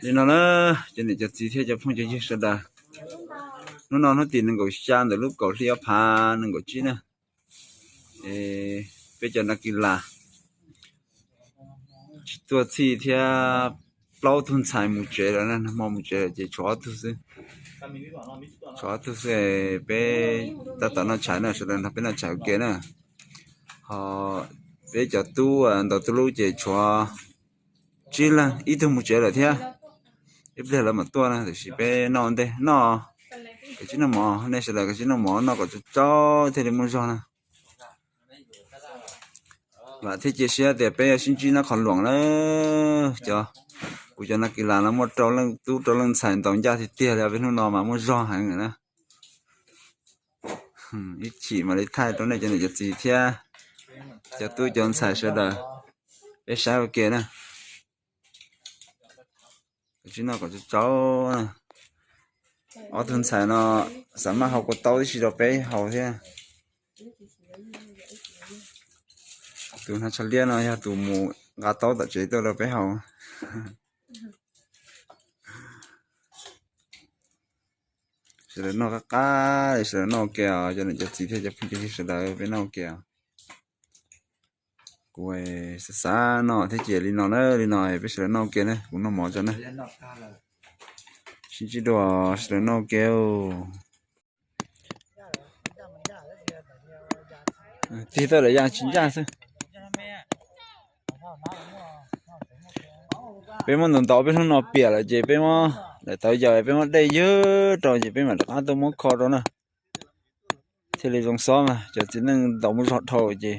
Li no na, cov niam cov txiv thiab cov phooj cov ywg sawv daws, hnub no hnub tim nees nkaum xya ntawm lub kaum hli ob phav nees nkaum tsib na, peb cov nas kis las tsis tuaj txhij thiab, plaub tug ntxhais mus tsev lawm, nag hmo mus tsev lawm ces tshuav ob tug xwb. Tshuav ob tug xwb, peb tab tom noj tshais na, sawv daws nrog peb noj tshais ua ke na. Ho peb cov tub ntaus tub lub ces tshuav tsib leeg, ib tug mus tsev lawm thiab, ib pliag lawv mam tuaj na, tiam sis peb noj ntej noj, kav tsij noj mov, nej sawv daws kav tsij noj mov noj kom tsau tsau thiaj li muaj zog na. Vam thiab cia siab tias peb yuav sib ntsib nyob qhov luam na. Cov, kuv cov nas kis las no muaj rau leej tub rau leej ntxhais ntaus ncaj tiag tiag li, peb hnub no mas muaj zog heev na. Ib chim mam li thaij rau nej cov niam cov txiv thiab cov tub cov ntxhais sawv daws peb saib ua ke na. Kav tsij noj kom tsau tsau na. Ob tug ntxhais no xav maj hau kua taub tib si rau peb haus thiab. Tus hnav tsho liab no yog tus mus nqa taub tom tsev tuaj rau peb haus. Sawv daws noj qab qab, sawv daws noj ua ke os, cov niam cov txiv thiab cov phooj cov ywg sawv daws peb noj ua ke os. Kuv xav xav noj thiab ces li no na, li no peb sawv daws noj ua ke na, kuv noj mov tso na. Sib ntsib dua, sawv daws noj ua ke. Tig tau lawm ya tsis ncaj xwb. Peb muab ntaus ntaus peb hnub no piam lawm ces peb muab lawm tau yaws peb muab dej ywg rau ces peb mam rov qab tuaj muab kho rau na. Thiaj li zoo xob mas cov txiv neej ntaus muaj zog dhau ces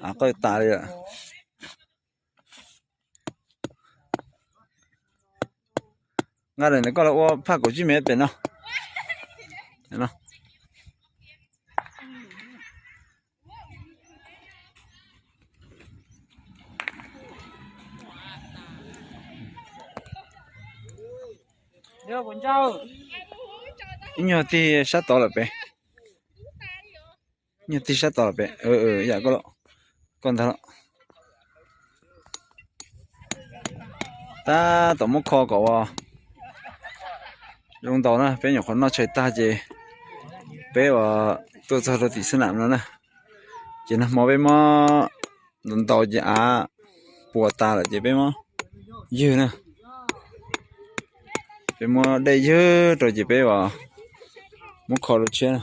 av qawj tas li lawm. Nqa daim ntawd koj los ua phaj kaum tsib mev pem no. Ib nyuag tig sab tod lawm pem. Nyuag tig sab tod lawm pem. Yam koj, koj ntag los. Tab tom muab kho kom ua zoo ntaus na, peb nyuam qhuav noj tshais tag ces peb ua tuaj txog rau tim xab nam no na. Ces nag hmo peb muab ntaus ntaus ces av puas tas lawm ces peb muab ywg na. Peb muab dej ywg rau ces peb ua muab kho rau tshiab na.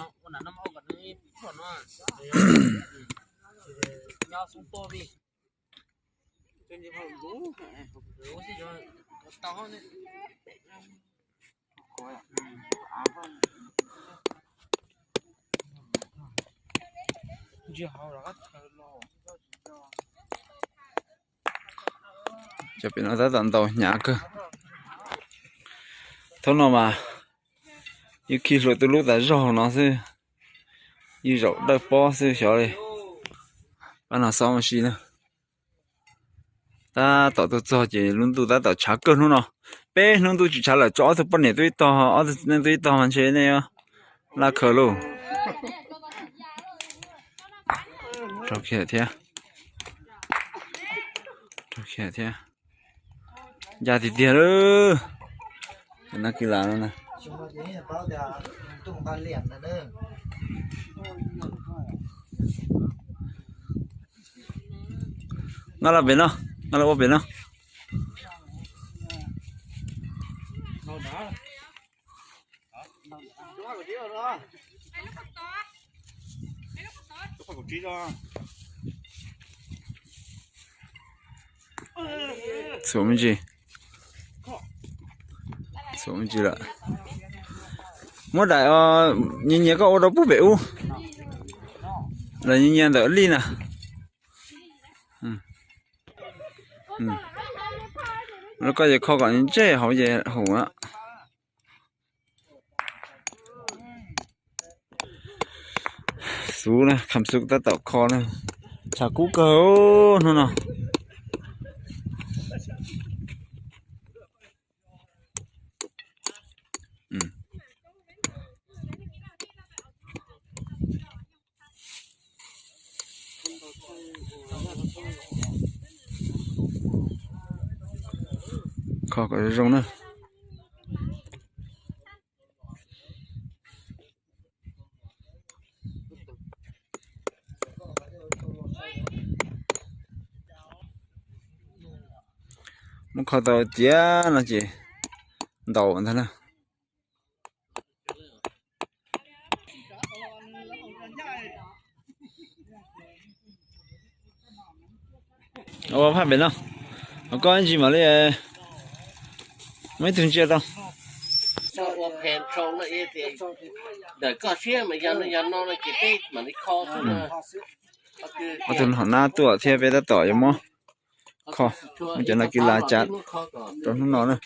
Cov pem no tab tom ntaus hnyav kawg. Thaum no mas yeej khi hlua tus lub tas zaug no xwb, yeej zaum dawj pob xwb xyov li. Pab no xob ua si na. Tab tom tuaj txog ces lub ntuj tab tom tshav kawg hnub no. Peb hnub ntuj tsis tshav lawm, tso ob tug poj niam tuaj ib tog, ob tug txiv neej tuaj ib tog mas ntshe nej laj khaws lauj. Rau kiag thiab, rau kiag thiab. Ncaj tiag tiag lawm. Nas kis las no na. Nqa los pem no, nqa los ua pem no. Txhuam me ntsis, txhuam me ntsis lawm. Muab daim nyias nyias koj ua rau puag pem ub, daim nyias nyias ntawm lij na. Koj ces kho kom ntsej hauv ces haum na. Xub na, kham xub tab tom kho na. Tshav kub kawg hnub no. Kho kom zoo zoo na. Muab kho tau tiav no ces ntaus ntag na. Ua phaj pem no, koj ib ntsis mam li muaj ib tug ntsia rau. Ob tug no nab tuaj thiab peb tab tom yuav muab kho, muab cov no kis las tsav rau hnub no na.